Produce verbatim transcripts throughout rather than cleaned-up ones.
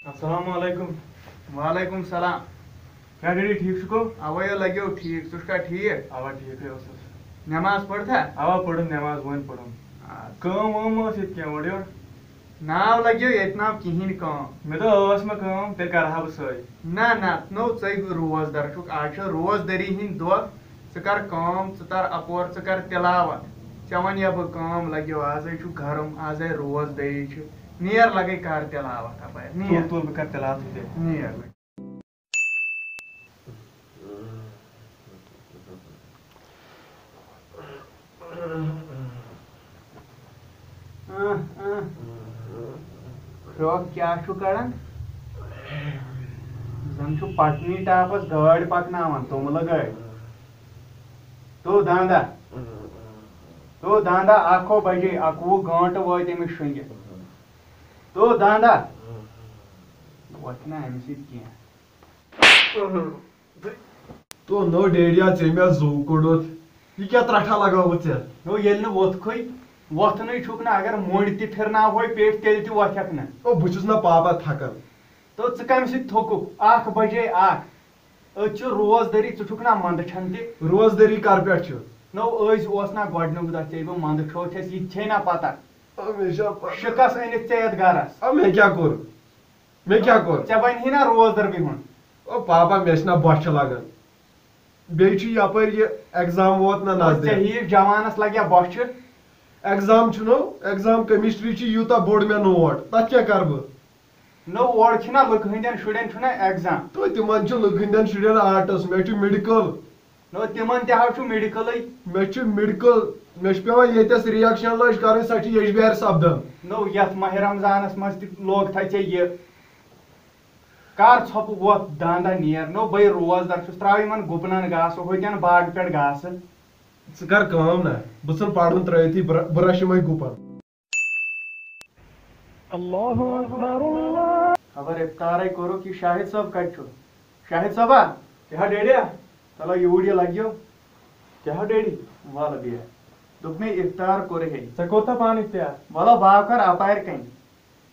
السلام علیکم۔ وعلیکم السلام۔ کیٛاہ ڈیڈی، ٹھیٖک چھُکھو؟ اَوَے لَگیو ٹھیٖک، ژٕ چھُکھا ٹھیٖک؟ اَوا، ٹھیٖکھٕے اوسُس۔ نٮ۪ماز پٔرتھا؟ اَوا، پٔرٕم نٮ۪ماز، وۄنۍ پٔرٕم۔ آ۔ کٲم وٲم ما ٲس ییٚتہِ کینٛہہ اورٕ یورٕ؟ ناو لَگیو ییٚتہِ ناو کِہیٖنۍ کٲم۔ مےٚ دوٚپ ٲس ما کٲم، تیٚلہِ کَرٕہا بہٕ سۄے۔ نہ، نہ، نو ژٕے روزدَر چھُکھ، آز چھِ روزدٔری ہِنٛدۍ دۄہ۔ ژٕ کَر کٲم، ژٕ تَر اَپور، ژٕ کَر تِلاوت۔ ژےٚ وَنیا بہٕ کٲم لَگیو، آزَے چھُ گرم، آزَے روزدٔری چھِ۔ نیر لَگَے کَر تِلاوت اَپٲرۍ، نیر۔ تُل، تُل، بہٕ کَرٕ تِلاوتٕے تیٚلہِ۔ نیر لَگہِ۔ اہ، اہ۔ کھرٛۄکھ کیٛاہ چھُ کَڑان؟ زَن چھُ پٹنی ٹاپَس گٲڑۍ پَکناوان، توٚملہٕ گٲڑۍ۔ تو داندا۔ تو داندا، اَکھ ہو بَجے، اَکوُہ گٲنٛٹہٕ وٲتۍ أمِس شۄنٛگِتھ۔ تو داندا۔ وۄتھِ نہٕ اَمہِ سۭتۍ کینٛہہ۔ تو نو ڈیڈیا، ژےٚ مےٚ زُو کوٚڑُتھ۔ یہِ کیٛاہ ترٛٹھا لگٲوٕتھ ژےٚ؟ نو، ییٚلہِ نہٕ ووٚتھکھٕے، وۄتھنٕے چھُکھ نہٕ، اگر مۄنڈ تہِ پھِرناوہوے پیٹھ، تیٚلہِ تہِ وۄتھکھ نہٕ۔ او، بہٕ چھُس نہ پاپا تھکان۔ تو ژٕ کمہِ سۭتۍ تھوٚکُکھ؟ اکھ بجے اکھ۔ أتۍ چھُ روزدٔری، ژٕ چھُکھ نہ مندٕ چھان تہِ۔ روزدٔری کر پٮ۪ٹھ چھِ؟ نو، أزۍ اوس نہ گۄڈنیُک دۄہ ژےٚ بہٕ مندٕ چھوتھس، یہِ تہِ چھے نہ پتہ۔ او، مےٚ چھا پتہ۔ شِکس أنِتھ ژےٚ یتھ گرس۔ او، مےٚ کیٛاہ کوٚر؟ مےٚ کیٛاہ کوٚر؟ ژےٚ بنہِ ہے نا روزدر بِہُن۔ او پاپا، مےٚ چھِنہ بۄچھِ لگان۔ بیٚیہِ چھُ یپٲرۍ یہِ ایگزام ووت نہ او نزدیٖک۔ ژےٚ ہِوِس جوانس لگیا بۄچھِ۔ ایگزام چھُنو، ایگزام کیمسٹری چھُ یوٗتاہ بوٚڑ مےٚ نوٹ، تتھ کیٛاہ کرٕ بہٕ؟ نو، اورٕ چھِنہ لُکہٕ ہٕنٛدٮ۪ن شُرٮ۪ن چھُنہ ایگزام۔ تہٕ تِمن چھُ لُکہٕ ہٕنٛدٮ۪ن شُرٮ۪ن آرٹس، مےٚ چھُ میڈیکل۔ نو، تِمن تہِ حظ چھُ میڈیکلٕے۔ مےٚ چھُ میڈیکل، مےٚ چھُ پٮ۪وان ییٚتٮ۪س ریاکشن لٲج کرٕنۍ، سۄ چھِ یجبیارِ سپدان۔ نو، یتھ ماہِ رمضانس منٛز تہِ لوگ تھا ژےٚ یہِ۔ کر ژھۄپہٕ وۄتھ داندا نیر۔ نو، بے روزدر چھُس، تراو یِمن گُپنن گاسہٕ، ہوٚتٮ۪ن باغہٕ پٮ۪ٹھ گاسہٕ۔ ژٕ کر کٲم نا، بہٕ ژھٕن پرُن ترٲوتھٕے، بہٕ ر-، بہٕ رچھٕ یِمے گُپن۔ خبر افطارے کوٚرُکھ، یہِ شاہد صٲب کتہِ چھُ؟ شاہد صٲبا؟ کیٛاہ ڈیڈیا؟ چلو یوٗرۍ یہِ لگیو۔ کیٛاہ ڈیڈی؟ وَلہٕ بیٚہہ۔ دوٚپ مےٚ افطار کوٚرہے۔ ژےٚ کوٚرتھا پانہٕ افطار؟ وَلہٕ بہٕ آو کر اپارِ کنۍ۔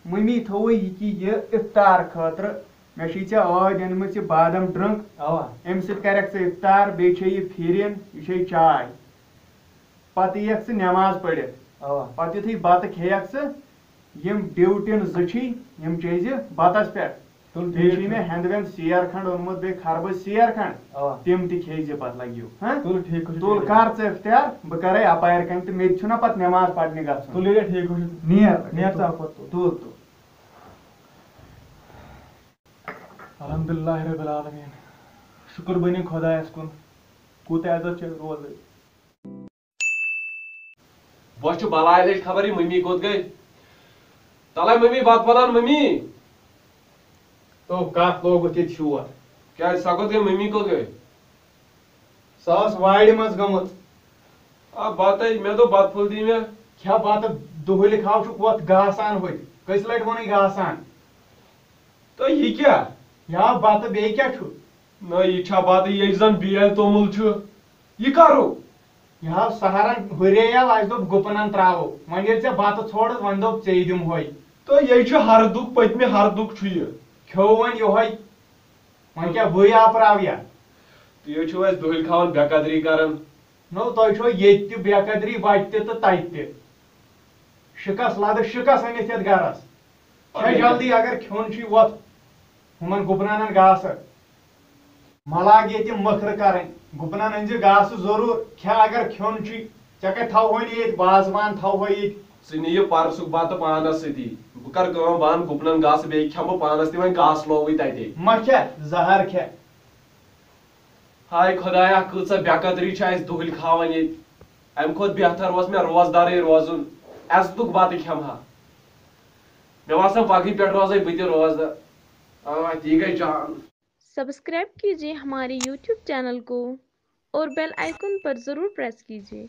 مٔمی تھووُے یہِ کہِ یہِ افطار خٲطرٕ۔ مےٚ چھے ژےٚ ٲدۍ أنمٕژ یہِ بادام drink۔ اوا۔ اَمہِ سۭتۍ کرکھ ژٕ افطار، بیٚیہِ چھے یہِ پھِرِن، یہِ چھے چاے۔ پتہٕ یِیَکھ ژٕ نٮ۪ماز پٔرِتھ۔ اوا۔ پتہٕ یُتھُے بتہٕ کھیٚیَکھ ژٕ، یِم ڈیوٹِن زٕ چھی، یِم چیٚیہِ زِ بتس پٮ۪ٹھ۔ تُل، بیٚیہِ ٹھیٖک چھُے چھُ۔ مےٚ ہٮ۪نٛدٕ وٮ۪نٛد سیر کھنٛڈ اوٚنمُت، بیٚیہِ خربٕز سیر کھنٛڈ۔ اوا۔ تِم تہِ کھیٚیہِ زِ پتہٕ لگیو۔ ہہ؟ تُل، ٹھیٖک چھُ، تُل، ٹھیٖک۔ کر ژٕ افتیار، بہٕ کرے اپارِ کنۍ تہٕ مےٚ تہِ چھُنہ پتہٕ نٮ۪ماز پرنہِ گژھُن۔ تُل، ییٚلہِ ٹھیٖک چھُ۔ نیر۔ نیر ژٕ اپٲرۍ، تُل۔ تُل، تُل۔ الحمدللہ رب العالمین۔ شُکر بنہِ خۄدایس کُن۔ کوٗتاہ عزت چھُ روزے۔ بۄچھِ چھِ بلاے لٔج خبر یہِ مٔمی کوٚت گٔے۔ تَلَے مٔمی بَتہٕ پھوٚلان مٔمی۔ تو کَتھ لوگُتھ ییٚتہِ شور؟ کیٛازِ سۄ کوٚت گٔے؟ مٔمی کوٚت گٔے؟ سۄ ٲس وارِ منٛز گٔمٕژ۔ آ بَتَے، مےٚ دوٚپ بَتہٕ پھوٚل دی مےٚ۔ کھےٚ بَتہٕ، دُہٕلہِ کھاو چھُکھ وۄتھ گاسان ہوٚتہِ۔ کٔژِ لَٹہِ ووٚنُے گاسان؟ تہٕ یہِ کیٛاہ؟ یہِ ہا بَتہٕ، بیٚیہِ کیٛاہ چھُ؟ نہ، یہِ چھا بَتہٕ، یہِ زَن بیل توٚمُل چھُ؟ یہِ کَرو؟ یہِ ہا سہارن ہُرییو، اَسہِ دوٚپ گُپنن ترٛاوو۔ وۄنۍ ییٚلہِ ژےٚ بَتہٕ ژھوڑُتھ، وۄنۍ دوٚپ ژیٚے دِمہوے۔ تہٕ یہِ چھُ ہردُک، پٔتمہِ ہردُک چھُ یہِ۔ کھیوٚو وۄنۍ یِہوے، وۄنۍ کیٛاہ بٕے آپراو یا؟ تُہۍ حظ چھِو اَسہِ دُہٕلۍ کھاوان بے قدری کران۔ نو، تۄہہِ چھو ییٚتہِ تہِ بے قدری، وَتہِ تہِ تہٕ تَتہِ تہِ۔ شِکَس لَدٕ، شِکَس أنِتھ یَتھ گَرَس۔ کھےٚ جلدی، اگر کھیوٚن چھُے وۄتھ ہُمَن گُپنَنَن گاسہٕ۔ مَہ لاگ ییٚتہِ مٔکھرٕ کَرٕنۍ۔ گُپنَن أنۍ زِ گاسہٕ ضروٗر، کھےٚ اگر کھیوٚن چھُے۔ ژےٚ کَتہِ تھاوہوے نہٕ ییٚتہِ وازوان، تھاوہوے ییٚتہِ؟ ژٕ نہِ یہِ پَرسُک بَتہٕ پانَس سۭتی۔ بہٕ کَرٕ کٲم، بہٕ اَنہٕ گُپنَن گاسہٕ، بیٚیہِ کھٮ۪مہٕ بہٕ پانَس تہِ وۄنۍ گاسہٕ لووٕے تَتے۔ مَہ کھےٚ، زَہر کھےٚ۔ ہاے خۄدایا، کۭژاہ بے قدری چھِ اَسہِ دُہٕلۍ کھاوان ییٚتہِ۔ اَمہِ کھۄتہٕ بہتر اوس مےٚ روزدارٕے روزُن، عزتُک بَتہٕ کھٮ۪مہٕ ہا۔ مےٚ باسان، پگہٕے پٮ۪ٹھ روزَے بہٕ تہِ روزدار۔ آ، تی گٔے جان۔ सब्सक्राइब कीजिए हमारे YouTube चैनल को और बेल आइकन पर ज़रूर प्रेस कीजिए।